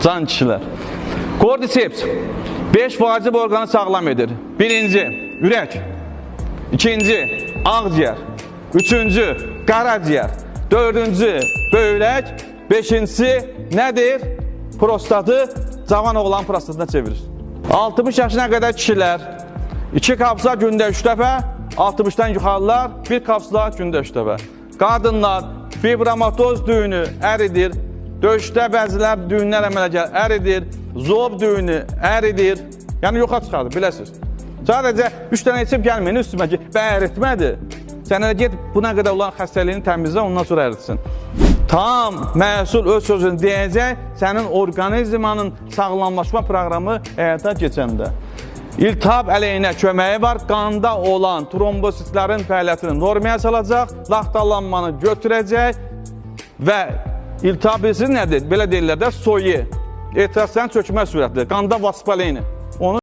Can kişilər. Kordiseps 5 vacib orqanı sağlam edir. Birinci, ürək. İkinci, ağciyər. Üçüncü, qaraciyər. Dördüncü, böyrək. Beşincisi nədir? Prostatı cavan oğlan prostatına çevirir. 60 yaşına qədər kişilər 2 kapsula gündə 3 dəfə, 60-dan yuxarılar 1 kapsula gündə 3 dəfə. Qadınlar fibromatoz düyünü əridir. Döşdə bəzilər düyünlər əmələ gəlir, əridir. Zob düyünü əridir. Yəni yoxa çıxardır, biləsiniz. Sadəcə 3 dənə içib gəlməyin üstümə ki, bə əritmədir. Sən elə get buna qədər olan xəstəliyini təmizlə, ondan sonra əritsin. Tam məhsul öz sözünü deyəcək, sənin orqanizmanın sağlamlaşma proqramı həyata keçəndə. İltihab əleyhinə köməyi var, qanda olan trombositlərin fəaliyyətini normaya salacaq, laxtalanmanı götürəcək və iltihab bilirsiniz nədir? Belə deyirlər də soyu, etirazların çökmə sürətidir, qanda vaspaleyni. Onu